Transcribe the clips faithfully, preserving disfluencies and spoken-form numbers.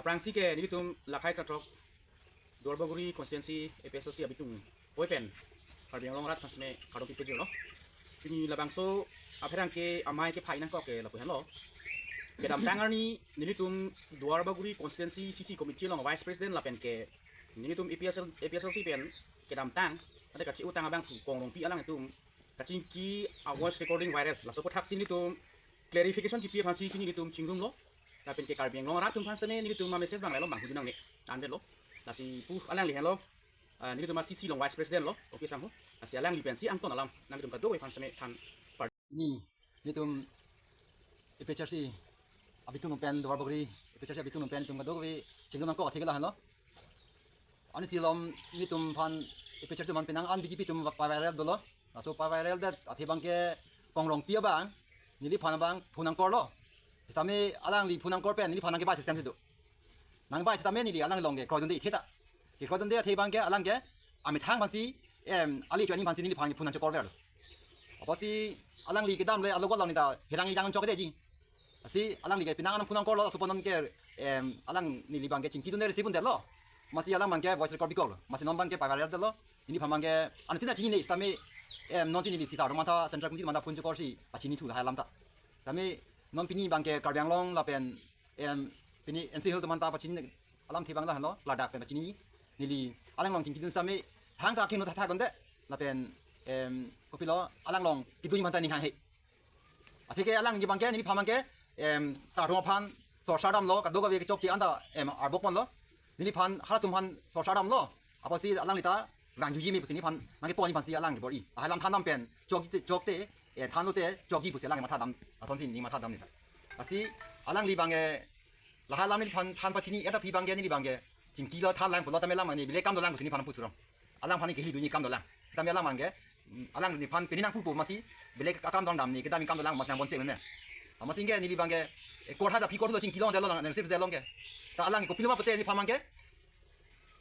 Aphrangsi ke nelitum Lakhai Krathok Duarbagori constituency A P H L C abitung oi pen Karbi Anglong arat aphan seme kardom pipejirlo. Pini labangso apherangke amei kepha nangkok ke lapu henlo. Kedamtang arni nelitum Duarbagori constituency C C committee along vice president lapen ke nelitum A P H L, A P H L C pen kedamtang ante kachi-utang abangphu Kong Rongpi alanglitum kachingki a voice recording viral. Laso aphuthaksi nelitum clarification kipi aphansi pini nelitum chingrumlo. Lapen ke Karbi Anglong arat atum aphan seme nelitum a message abang lahelo, manghu dunangne. Anvetlo. Lasi pu alangli henlo. Ah, nelitum a C C along vice president lo. Okay, sangho. Lasi alangli pensi angton alam nanglitum kadokave aphan seme than. Ni, nelitum A P H L C abitung pen, Duarbagori A P H L C abitung pen nelitum kadokave chingrum nangkok athe ke lahenlo. Ani silom nelitum aphan A P H L C atum aphan penang an B J P atum paviral dolo. Laso paviral det athe abangke Kong Rongpi abang neliphan abang phone nangkorlo. Sitame alangli phone nangkor pen neliphan nangkebai system si do. Nangbai sitame neli alang along ke kroidunde ithe ta. Kekroidunde athe abangke alang ke amethang aphansi, em, ali choni aphansi neliphan phone nangchokor verlo. Apotsi alangli kedam le alogot along neta hirang ijang chokdeji. Lasi alangli ke penang an phone nangkorlo, laso apot non ke, em, alang neli abangke chingkidunde receive undetlo. Amatsi alang abangke voice record bikorlo. Amatsi non abangke paviral detlo. Neliphan abangke anuttin ta chinine sitame, em, non si neli sisa rong mantha central committee mantha phone chokorsi pachinithu lahai alam ta. Sitame non pini abangke Karbi Anglong lapen, em, pini N C Hills atum aphanta pachini alamthe abang lahenlo, ladak pen pachini. Neli alang along chingkidun sitame thangta keno thatha gonde. Lapen, em, kopilo alang along kidun aphanta ning hanghe. Athe ke alang abangke neliphan abangke, em, sarong aphan sorsar damlo, kadokave kechokche anta, em, arbok ponlo. Neliphan halatum aphan sorsar damlo. Apotsi alangli ta rang juji me pusi neliphan nangkepon aphansi alang kebor-i. Lahai alam than dam pen chokji te, chokte, eh, thanlote chokji pusi alang matha dam, asonsi ne matha dam neta. Lasi alangli abangke lahai alam neliphan than pachini-et aphi abangke neli abangke chingkilo, thanlang pulo tame alang mane bile kam dolang pusi neliphan puthurong. Alangphan kehili dunji kam dolang. Tame alang abangke, mm, alang neliphan pini nangpupo amatsi bile akam dong dam ne kedam kam dolang amatsi nangbonche meme. Amatsi ke neli abangke, eh, kor hada phi kor lo chingkilo detlo lang, nang sip detlo ke. Ta alang kopilo ma pute neliphan abangke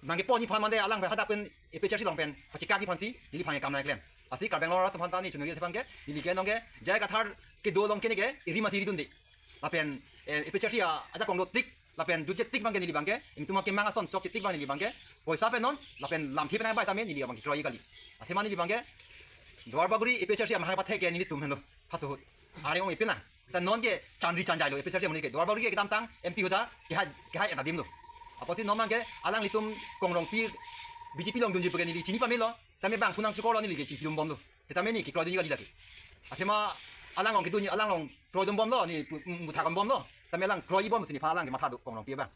nangkepon aphan mande alang hadak pen A P H L C along pen pachekak aphansi neliphan kam nangklem. Lasi Karbi Anglong arat atum aphanta ne chunuri aphan ke, neli ke nonke J I Kathar kedo along ke neke eri amatsi ridunde. Lapen, eh, A P H L C a, ajakong dotik, lapen dutje tik abangke neli abangke, ingtum akemang ason chokche tik abang neli abangke poisa pen non, lapen lamthe pen bai tame neli abangke kroi kali. Athema neli abangke Duarbagori A P H L C amahang pathek ke nelitum henlo, phaso ahut. Are ong ipina. Ta nonke chanri chanjailo A P H L C amonit ke. Duarbagori ke kedamtang M P ahut ta kehai, kehai en adimlo. Apotsi non abangke alanglitum Kong Rongpi B J P along dunji pu ke neli chini pamelo. Tame bang phone nangchokorlo, neli ke chingkidun bomlo. Sitame ne kekroi dunji kali lake. Athema alang along kidun, alang along kroidun bomlo, ne pu-, pu-, puthak dun bomlo. Tame alang kroibom pusi neliphan alang ke matha do Kong Rongpi abang.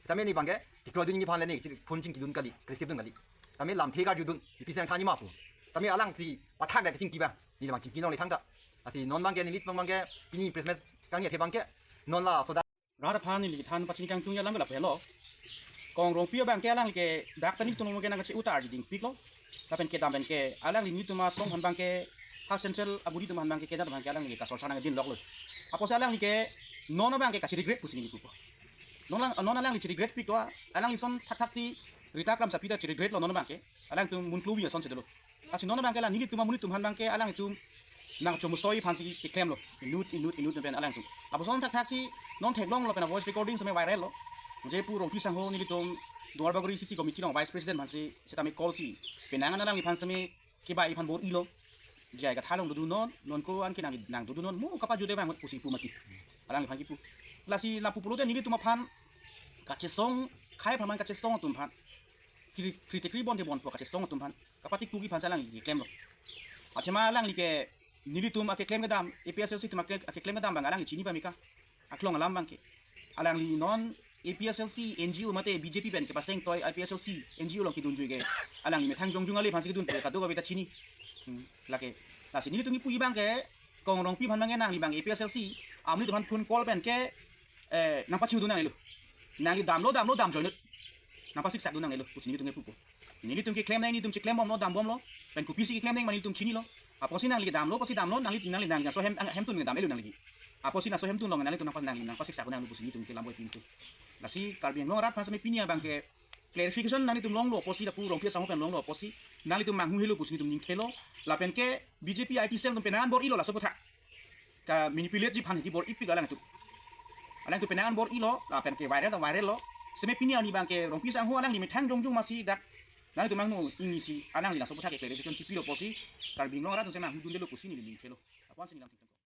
Sitame ne abangke kekroi dunji aphan le ne phone chingkidun kali, receive dun kali. Tame lamthe karjudun, ipi seng thanji ma pu. Tame alangsi pathak dak chingki abang, ne abang chingki nongle thangta. Lasi non abangke neli abangke pini press meet kangni athe abangke non laso adak rat aphan neli than pachini kangtung alam lapu henlo. Kong Rongpi abangke alang ke dak pen nelitum ke nangkachi-utar dingpiklo. Lapen kedam pen ke alangli nelitum asong aphan abangke, ha central aburi atum aphan abangke, kejat aphan abangke alangli kasorsar nangdinloklo. Apotsi alangli ke non abangke kachi-regret pusi neli pupo. Non alang, non alangli chi-regret piklo, alangli ason thakthaksi Rita Kramsapi ta chi-regretlo non abangke. Alangtum mun kluwi asonsi dolo. Lasi non abangke la nelitum amonit atum aphan abangke alangtum nangchomosoi aphansi keklemlo. Inut, inut, inut pen alangtum. Lapuson thakthaksi non theklonglo pen a voice recording seme virallo. Je pu Rongpi sangho nelitum Duarbagori C C committee along vice president aphansi sitame call si penang an alangliphan seme kebai aphan bor-ilo. J I Kathar along dodun non, non ko-an ke nang, nang dodun non, mo kapajude abang pusi pu mati. Alangliphan kipu. Lasi lapu pulote nelitum aphan kachesong, khei apharman kachesong atum aphan, kri-, kritikri bonde bonpo kachesong atum aphan kapatikuji aphansi alangli klemlo. Athema alangli ke nelitum akeklem kedam, A P H L C atum ake-, akeklem kedam abang alangli chini pameka. Aklong alam abangke. Alangli non A P H L C N G O mate B J P pen kepaseng toi A P H L C N G O along kidunjui ke alangli methang jongjung ale aphansi kidunpo, kadokave ta chini. Hmm, lake. Lasi nelitum kipuji abangke, Kong Rongpi aphan abangke nangli abang A P H L C amonit atum aphan phone call pen ke, eh, nangpachiudun nangnelo. Nangli damlo, damlo, damjoinut. Nangpasiksakdun nangnelo pusi nelitum kipupo. Nelitum keklem nang, nelitum chiklem bomlo, dam bomlo. Pen kopisi keklem nang ma nelitum chinilo. Apotsi nangli damlo, apotsi damlo, nangli, nangli nangso hem, hemtun kedam-elo nangli. Apotsi nangso hemtun along nanglitum nangpa, nangli nangpasiksakdun nanglo pusi nelitum ke lam boi pintu. Lasi Karbi Anglong arat aphan seme pini abangke clarification nanglitum longlo apotsi, lapu Rongpi asangho pen longlo apotsi, nanglitum manghu helo pusi nelitum ning thelo. Lapen ke B J P I T cell atum penang an bor-ilo laso aputhak. Ka-manipulate ji aphan kebor-ipik alangtum. Alangtum penang an bor-ilo, lapen ke viral ta virallo. Seme pini arni abangke Rongpi sangho alangli methang jongjong masi dak nangtum angno ingnisi alangli laso aputhak ke clarification chipilo pusi Karbi Anglong arat atum seme ahudundelo pusi neli ning thelo. Apotsi neli lam tingtum.